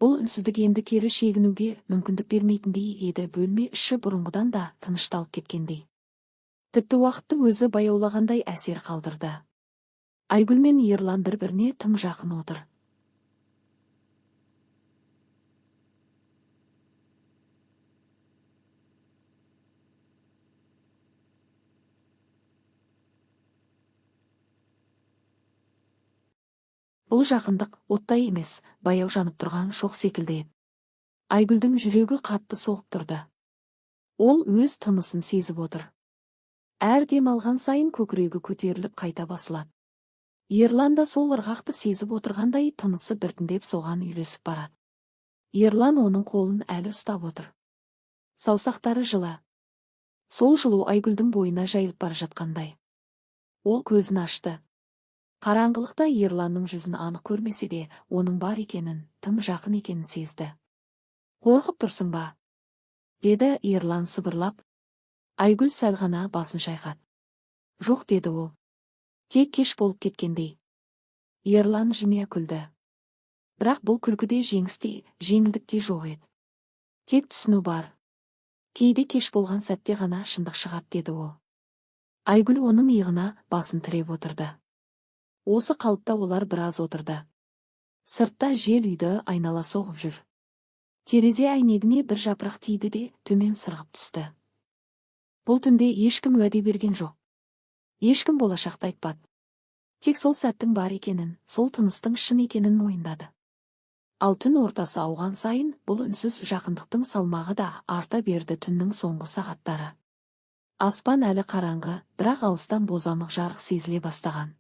Бұл үнсіздік енді кері шегінуге мүмкіндік бермейтіндей еді. Бөлме іші бұрынғыдан да тынышталып кеткендей. Тіпті уақыттың өзі баяулағандай әсер қалдырды. Айгүл мен Ерлан бір-біріне тым жақын отыр. Бұл жақындық оттай емес, баяу жанып тұрған шоқ секілді еді. Айгүлдің жүрегі қатты соғып тұрды. Ол өз тынысын сезіп отыр. Әр дем алған сайын көкірегі көтеріліп қайта басылады. Ерлан да сол ырғақты сезіп отырғандай, тынысы біртіндеп соған үйлесіп барады. Ерлан оның қолын әлі ұстап отыр. Саусақтары жылы. Сол жылу Айгүлдің бойына жайылып бара жатқандай. Ол көзін ашты. Қараңғылықта Ерланның жүзін анық көрмесе де, оның бар екенін, тым жақын екенін сезді. «Қорқып тұрсың ба?» деді Ерлан сыбырлап. Айгүл сәл ғана басын шайқады. «Жоқ», деді ол. «Тек кеш болып кеткендей». Ерлан жымия күлді. Бірақ бұл күлкіде жеңіс те, жеңілдік те жоқ еді. Тек түсіну бар. «Кейде кеш болған сәтте ғана шындық шығады», деді ол. Айгүл оның иығына басын тіреп отырды. Осы қалыпта олар біраз отырды. Сыртта жел үйді айнала соғып жүр. Терезе әйнегіне бір жапырақ тиді де, төмен сырғып түсті. Бұл түнде ешкім уәде берген жоқ. Ешкім болашақты айтпады. Тек сол сәттің бар екенін, сол тыныстың шын екенін мойындады. Ал түн ортасы ауған сайын бұл үнсіз жақындықтың салмағы да арта берді. Түннің соңғы сағаттары. Аспан әлі қараңғы, бірақ алыстан бозамық жарық сезіле бастаған.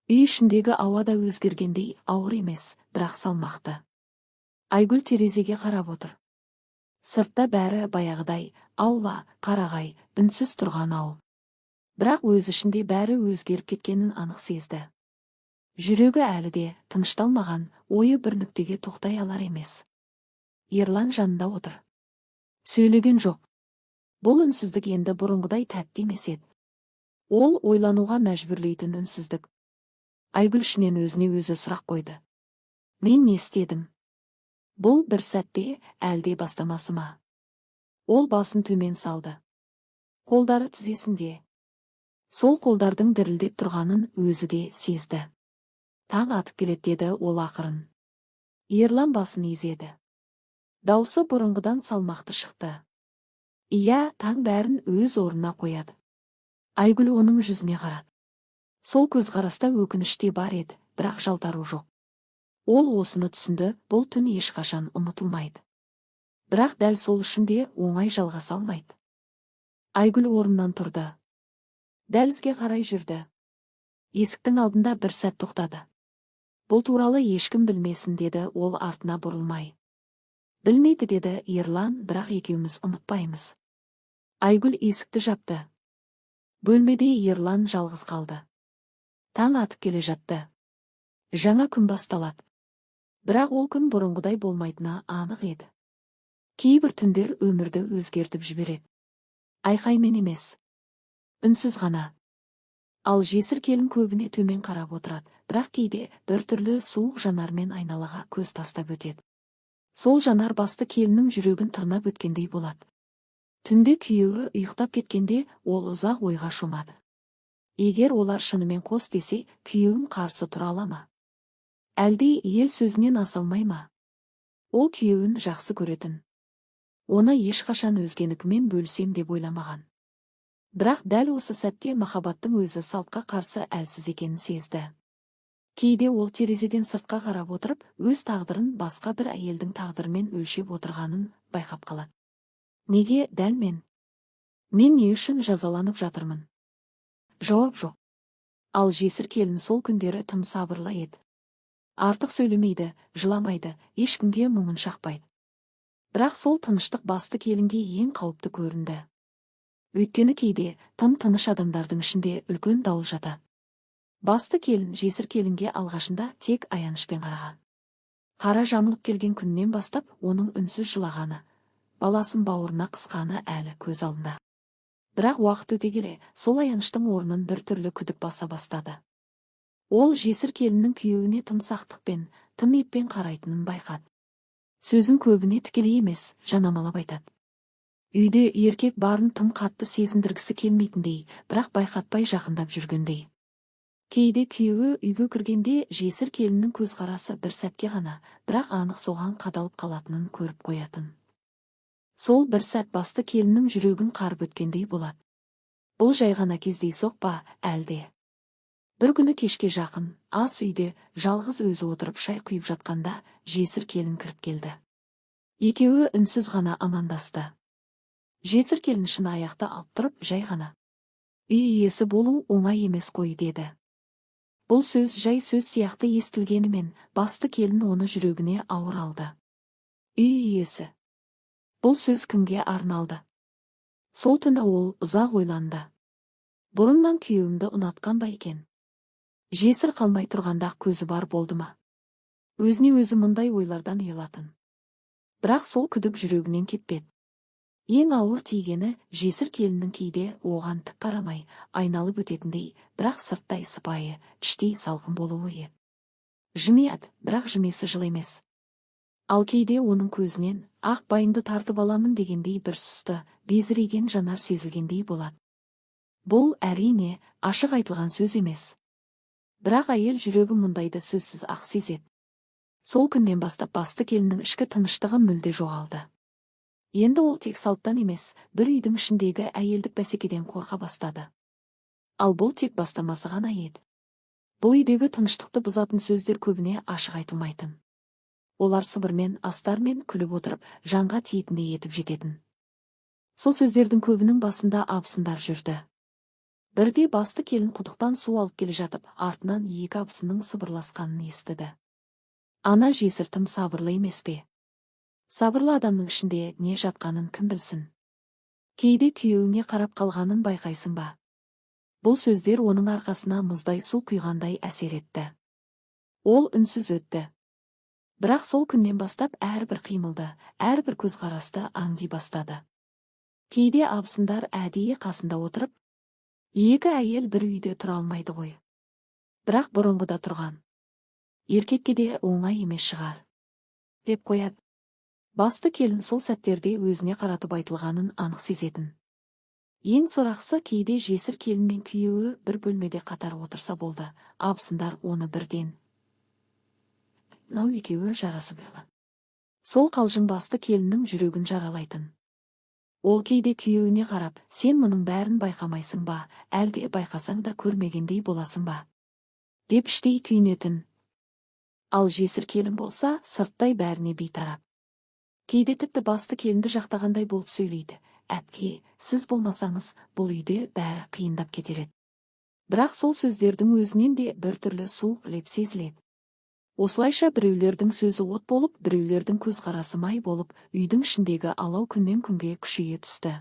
Үй ішіндегі ауа да өзгергендей, ауыр емес, бірақ салмақты. Айгүл терезеге қарап отыр. Сыртта бәрі баяғыдай: аула, қарағай, үнсіз тұрған ауыл. Бірақ өз ішінде бәрі өзгеріп кеткенін анық сезді. Жүрегі әлі де тынышталмаған, ойы бір нүктеге тоқтай алар емес. Ерлан жанында отыр. Сөйлеген жоқ. Бұл үнсіздік енді бұрынғыдай тәтті емес еді. Ол ойлануға мәжбүрлейтін үнсіздік. Айгүл ішінен өзіне өзі сұрақ қойды. «Мен не істедім? Бұл бір сәт пе, әлде бастамасы ма?» Ол басын төмен салды. Қолдары тізесінде. Сол қолдардың дірілдеп тұрғанын өзі де сезді. «Таң атып келеді», деді ол ақырын. Ерлан басын изеді. Даусы бұрынғыдан салмақты шықты. «Иә, таң бәрін өз орнына қояды». Айгүл оның жүзіне қарады. Сол көзқараста өкініш те бар еді, бірақ жалтару жоқ. Ол осыны түсінді: бұл түн ешқашан ұмытылмайды. Бірақ дәл сол үшін де оңай жалғаса алмайды. Айгүл орнынан тұрды. Дәлізге қарай жүрді. Есіктің алдында бір сәт тоқтады. «Бұл туралы ешкім білмесін», деді ол артына бұрылмай. «Білмейді», деді Ерлан, «бірақ екеуміз ұмытпаймыз». Айгүл есікті жапты. Бөлмеде Ерлан жалғыз қалды. Таң атып келе жатты. Жаңа күн басталады. Бірақ ол күн бұрынғыдай болмайтыны анық еді. Кейбір түндер өмірді өзгертіп жібереді. Айқаймен емес. Үнсіз ғана. Ал жесір келін көбіне төмен қарап отырады, бірақ кейде біртүрлі суық жанармен айналаға көз тастап өтеді. Сол жанар басты келіннің жүрегін тырнап өткендей болады. Түнде күйеуі ұйықтап кеткенде ол ұзақ ойға шомады. Егер олар шынымен қос десе, күйеуім қарсы тұра ала ма? Әлде ел сөзінен аса алмай ма? Ол күйеуін жақсы көретін. Оны ешқашан өзгенікімен бөлісем деп ойламаған. Бірақ дәл осы сәтте махаббаттың өзі салтқа қарсы әлсіз екенін сезді. Кейде ол терезеден сыртқа қарап отырып, өз тағдырын басқа бір әйелдің тағдырымен өлшеп отырғанын байқап қалады. Неге дәл мен? Мен не үшін жазаланып жатырмын? Жауап жоқ. Ал жесір келін сол күндері тым сабырлы еді. Артық сөйлемейді, жыламайды, ешкімге мұңын шақпайды. Бірақ сол тыныштық басты келінге ең қауіпті көрінді. Өйткені кейде тым тыныш адамдардың ішінде үлкен дауыл жатады. Басты келін жесір келінге алғашында тек аянышпен қараған. Қара жамылып келген күннен бастап оның үнсіз жылағаны, баласын бауырына қысқаны әлі көз алдында. Бірақ уақыт өте келе сол аяныштың орнын бір түрлі күдік баса бастады. Ол жесір келіннің күйеуіне тым сақтықпен, тым еппен қарайтынын байқады. Сөзін көбіне тікелей емес, жанамалап айтады. Үйде еркек барын тым қатты сезіндіргісі келмейтіндей, бірақ байқатпай жақындап жүргендей. Кейде күйеуі үйге кіргенде жесір келіннің көзқарасы бір сәтке ғана, бірақ анық соған қадалып қалатынын көріп қоятын. Сол бір сәт басты келіннің жүрегін қарып өткендей болады. Бұл жай ғана кездейсоқ па, әлде? Бір күні кешке жақын, ас үйде жалғыз өзі отырып шай құйып жатқанда жесір келін кіріп келді. Екеуі үнсіз ғана амандасты. Жесір келін шыны аяқты алып тұрып, жай ғана: «Үй иесі болу оңай емес қой», – деді. Бұл сөз жай сөз сияқты естілгенімен, басты келін оны жүрегіне ауыр алды. Үй иесі. Бұл сөз кімге арналды? Сол түні ол ұзақ ойланды. Бұрыннан күйеуімді ұнатқан ба екен? Жесір қалмай тұрғанда көзі бар болды ма? Өзіне өзі мұндай ойлардан ұялатын. Бірақ сол күдік жүрегінен кетпеді. Ең ауыр тигені жесір келіннің кейде оған тік қарамай, айналып өтетіндей, бірақ сырттай сыпайы, іштей салқын болуы еді. Жымияды, бірақ жымиысы жылы емес. Ал кейде оның көзінен ақ байыңды тартып аламын дегендей бір сұсты, безірейген жанар сезілгендей болады. Бұл, әрине, ашық айтылған сөз емес. Бірақ әйел жүрегі мұндайды сөзсіз ақ сезеді. Сол күннен бастап басты келіннің ішкі тыныштығы мүлде жоғалды. Енді ол тек салттан емес, бір үйдің ішіндегі әйелдік бәсекеден қорқа бастады. Ал бұл тек бастамасы ғана еді. Бұл үйдегі тыныштықты бұзатын сөздер көбіне ашық айтылмайтын. Олар сыбырмен, астармен күліп отырып, жанға тиетіндей етіп жететін. Сол сөздердің көбінің басында абысындар жүрді. Бірде басты келін құдықтан су алып келе жатып, артынан екі абысынның сыбырласқанын естіді. «Ана жесір тым сабырлы емес пе? Сабырлы адамның ішінде не жатқанын кім білсін? Кейде күйеуіңе қарап қалғанын байқайсың ба?» Бұл сөздер оның арқасына мұздай су құйғандай әсер етті. Ол үнсіз өтті. Бірақ сол күннен бастап әрбір қимылды, әрбір көзқарасты аңди бастады. Кейде абысындар әдейі қасында отырып: «Екі әйел бір үйде тұра алмайды ғой. Бірақ бұрынғыда тұрған. Еркекке де оңай емес шығар», – деп қояды. Басты келін сол сәттерде өзіне қаратып айтылғанын анық сезетін. Ең сорақысы, кейде жесір келін мен күйеуі бір бөлмеде қатар отырса болды, абысындар оны бірден: «Мынау екеуі жарасып». Сол қалжың басты келіннің жүрегін жаралайтын. Ол кейде күйеуіне қарап: «Сен мұның бәрін байқамайсың ба, әлде байқасаң да көрмегендей боласың ба?» – деп іштей күйінетін. Ал жесір келін болса, сырттай бәріне бейтарап. Кейде тіпті басты келінді жақтағандай болып сөйлейді: «Әпке, сіз болмасаңыз, бұл үйде бәрі қиындап кетер еді». Бірақ сол сөздердің өзінен де біртүрлі суық леп сезіледі. Осылайша біреулердің сөзі от болып, біреулердің көзқарасы май болып, үйдің ішіндегі алау күннен күнге күшейе түсті.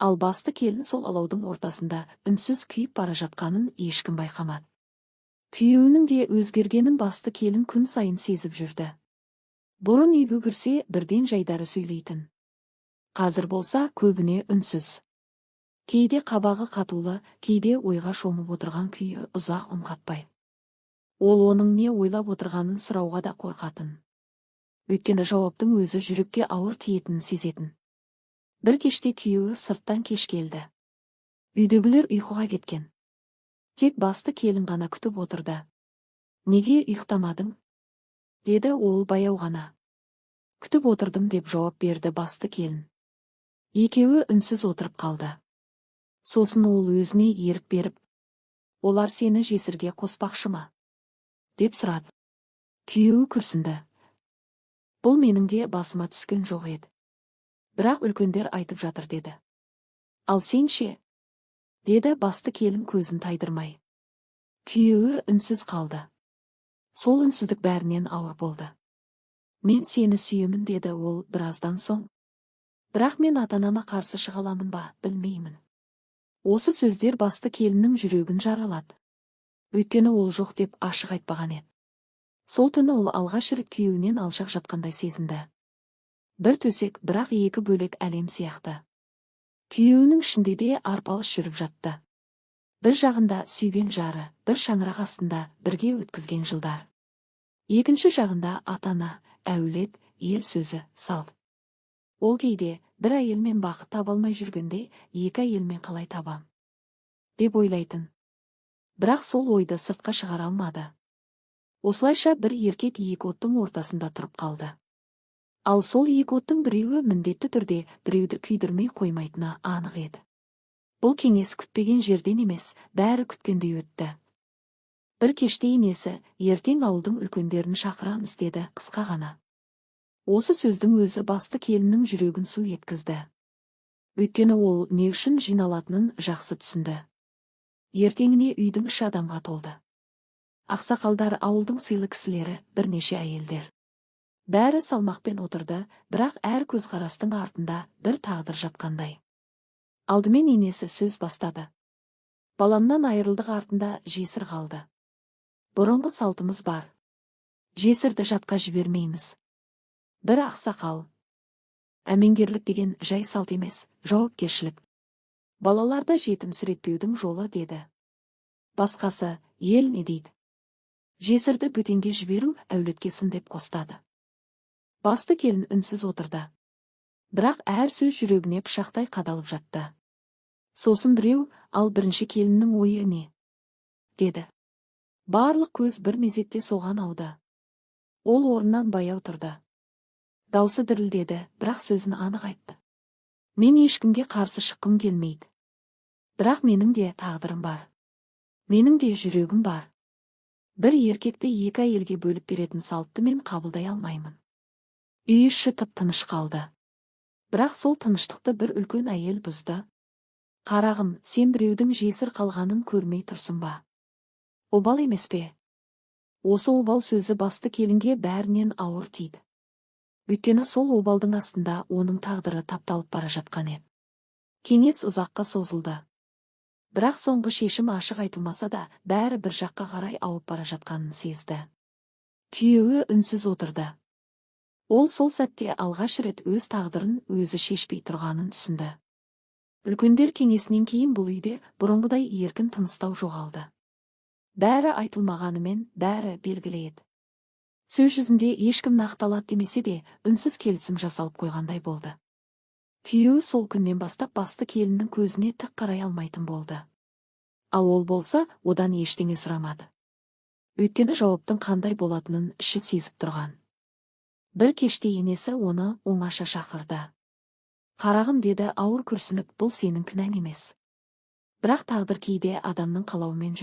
Ал басты келін сол алаудың ортасында үнсіз күйіп бара жатқанын ешкім байқамады. Күйеуінің де өзгергенін басты келін күн сайын сезіп жүрді. Бұрын үйге кірсе, бірден жайдары сөйлейтін. Қазір болса, көбіне үнсіз. Кейде қабағы қатулы, кейде ойға шомып отырған күйі ұзақ үн қатпайды. Ол оның не ойлап отырғанын сұрауға да қорқатын. Өйткені жауаптың өзі жүрекке ауыр тиетінін сезетін. Бір кеште күйеуі сырттан кеш келді. Үйдегілер ұйқыға кеткен. Тек басты келін ғана күтіп отырды. «Неге ұйықтамадың?» – деді ол баяу ғана. «Күтіп отырдым», – деп жауап берді басты келін. Екеуі үнсіз отырып қалды. Сосын ол өзіне ерік беріп: «Олар сені жесірге қоспақшы ма?» – деп сұрады. Күйеуі күрсінді. «Бұл менің де басыма түскен жоқ еді. Бірақ үлкендер айтып жатыр», – деді. «Ал сен ше?» – деді басты келін көзін тайдырмай. Күйеуі үнсіз қалды. Сол үнсіздік бәрінен ауыр болды. «Мен сені сүйемін», – деді ол біраздан соң. «Бірақ мен ата-анама қарсы шыға аламын ба, білмеймін». Осы сөздер басты келіннің жүрегін жаралады. Өйткені ол жоқ деп ашық айтпаған еді. Сол түні ол алғаш рет күйеуінен алшақ жатқандай сезінді. Бір төсек, бірақ екі бөлек әлем сияқты. Күйеуінің ішінде де арпалыс жүріп жатты. Бір жағында сүйген жары, бір шаңырақ астында бірге өткізген жылдар. Екінші жағында ата-ана, әулет, Ел сөзі – салт. Ол кейде бір әйелмен бақыт таба алмай жүргенде, екі әйелмен қалай табам деп ойлайтын. Бірақ сол ойды сыртқа шығара алмады. Осылайша бір еркек екі оттың ортасында тұрып қалды. Ал сол екі оттың біреуі міндетті түрде біреуді күйдірмей қоймайтыны анық еді. Бұл кеңес күтпеген жерден емес, бәрі күткендей өтті. Бір кеште енесі: «Ертең ауылдың үлкендерін шақырамыз», – деді қысқа ғана. Осы сөздің өзі басты келіннің жүрегін су еткізді. Өйткені ол не үшін жиналатынын жақсы түсінді. Ертеңіне үйдің іші адамға толды. Ақсақалдар, ауылдың сыйлы кісілері, бірнеше әйелдер. Бәрі салмақпен отырды, бірақ әр көзқарастың артында бір тағдыр жатқандай. Алдымен енесі сөз бастады: «Баламнан айырылдық, артында жесір қалды. Бұрынғы салтымыз бар. Жесірді жатқа жібермейміз». Бір ақсақал: «Әмеңгерлік деген жай салт емес, жауапкершілік. Балаларды жетімсіретпеудің жолы», – деді. Басқасы: «Ел не дейді? Жесірді бөтенге жіберу – әулетке сын», – деп қостады. Басты келін үнсіз отырды. Бірақ әр сөз жүрегіне пышақтай қадалып жатты. Сосын біреу: «Ал бірінші келіннің ойы не?» – деді. Барлық көз бір мезетте соған ауды. Ол орнынан баяу тұрды. Даусы дірілдеді, бірақ сөзін анық айтты: «Мен ешкімге қарсы шыққым келмейді. Бірақ менің де тағдырым бар. Менің де жүрегім бар. Бір еркекті екі әйелге бөліп беретін салтты мен қабылдай алмаймын». Үй іші тып-тыныш қалды. Бірақ сол тыныштықты бір үлкен әйел бұзды: «Қарағым, сен біреудің жесір қалғанын көрмей тұрсың ба? Обал емес пе?» Осы «обал» сөзі басты келінге бәрінен ауыр тиді. Өйткені сол обалдың астында оның тағдыры тапталып бара жатқан еді. Кеңес ұзаққа созылды. Бірақ соңғы шешім ашық айтылмаса да, бәрі бір жаққа қарай ауып бара жатқанын сезді. Күйеуі үнсіз отырды. Ол сол сәтте алғаш рет өз тағдырын өзі шешпей тұрғанын түсінді. Үлкендер кеңесінен кейін бұл үйде бұрынғыдай еркін тыныстау жоғалды. Бәрі айтылмағанымен, бәрі белгілі еді. Сөз жүзінде ешкім нақтылады демесе де, үнсіз келісім жасалып қойғандай болды. Күйеуі сол күннен бастап басты келіннің көзіне тік қарай алмайтын болды. Ал ол болса, одан ештеңе сұрамады. Өйткені жауаптың қандай болатынын іші сезіп тұрған. Бір кеште енесі оны оңаша шақырды. «Қарағым, – деді ауыр күрсініп, – бұл сенің кінәң емес. Бірақ тағдыр кейде адамның қалауымен.